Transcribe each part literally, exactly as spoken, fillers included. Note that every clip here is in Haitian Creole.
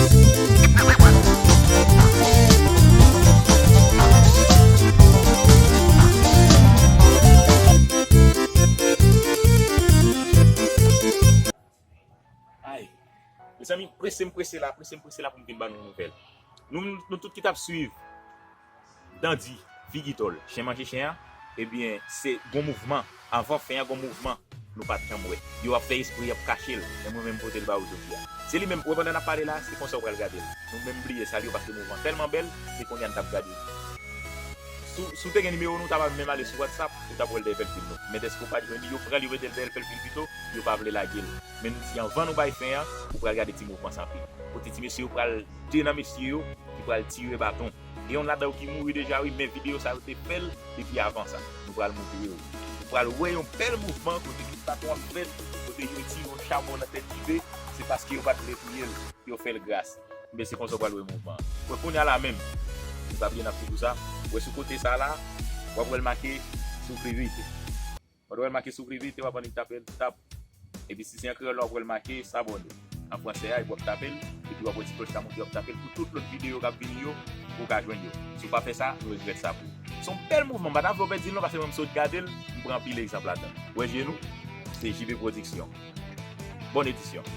Ay. Mezanmi, prese m prese la, prese m prese la pou m vin ban nou nouvèl. Nou, nou tout ki t ap swiv Dandi, Figi Tòl, Chen Manje Chen an, ebyen, se gon mouvman. Avan fen an, gon mouvman nou pa t janm wè. Yo ap fè espre y ap kache l, men mwen menm m pote l ba ou jodi a. Se li menm, ou wè pandan n ap pale la, se konsa ou pral gade l. Nou menm bliye salye w paske mouvman tèlman bèl, se kounye a n t ap gade l. Si w, si w te gen nimewo nou, w ta pa menm ale sou WhatsApp, ou t ap wè l dèyè pèlpil nou. Men dèske w pa t jwenn li, yo pran l, yo mete l dèyè l pèlpil pito, yo pa vle lage l. Men nou di anvan nou bay fen an, ou pral gade ti mouvman sa pye. Kote ti mesye yo pral, de nan mesye yo ki pral tire baton. Gen youn ladan yo ki mouri deja wi, men videyo sa yo te fè l depi avan sa. Nou pral montre yo. Ou pral wè yon bèl mouvman kote tout baton ap fèt, kote yo tire yon chabon nan tèt Jibe, se paske yo pa t vle touye l, yo fè l gras. Men se konsa w pral wè mouvman an. Wè kounye a la menm, li pa byen ap fè pou sa. Wè sou kote sa la, w ap wè l make sou priyorite. Pandan w wè l make sou priyorite, w ap annik tape l, tap. Epi si se an kreyòl la, w ap wè l make s'abonner. An fransè a, epi w ap tape l, epi w ap wè ti klòch la monte, w ap tape l pou tout lòt videyo k ap vini yo, pou w ka jwenn yo. Si w pa fè sa, nou regrèt sa pou ou. Se yon bèl mouvman, m pa ta vle w pèdi l non, paske mwen m sot gade l, m pran anpil egzanp ladan. Wè je nou, se Jibe Pwodiksyon. Bòn edisyon.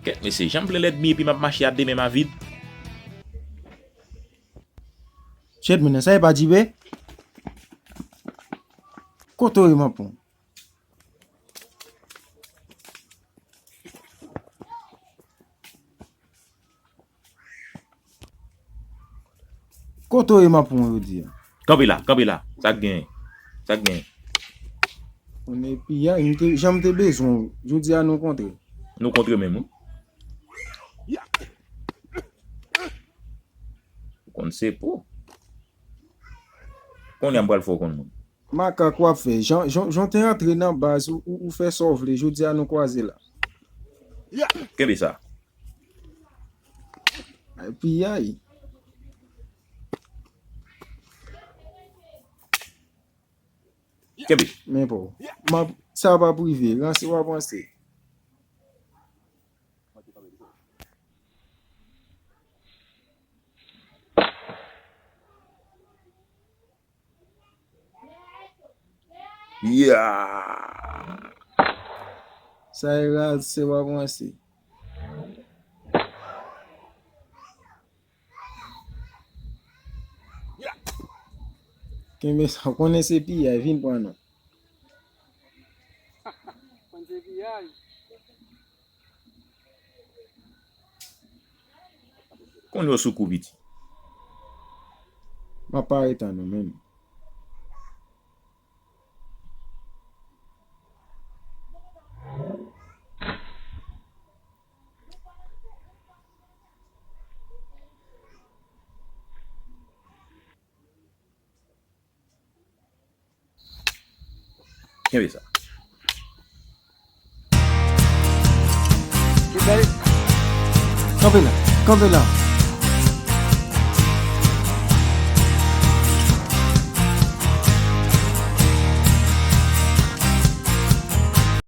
Kèt mesye, jan m plen lènmi epi m ap mache a de men ma vid. Shit, men sa e pa Jibe? Kote w ye, m ap pran w. Kote w ye, m ap pran w jodi a. Kanpe la, kanpe la. Sa k genyen? Sa k genyen? Konnen piyay, m te, jan m te bezwen w. Jodi a nou kontre. Nou kontre menm, wi. Ou konn se pou. Kounye a m pral fè w konn nou. Makak w ap fè. Jan, jan, jan w te antre nan baz, ou, ou, ou fè sa w vle. Jodi a nou kwaze la. Kenbe sa. Ay, piyay. Kenbe. Men pa w. M ap, sa pa prive. Ranse w ap ranse. Yeah! Sa e ranse w ap ranse. Kenbe sa, w konnen se piyay, vin pran non. Konn se piyay. Konn yo sou kou piti. M ap pare tann ou menm. Kenbe sa. Kanpe la, kanpe la.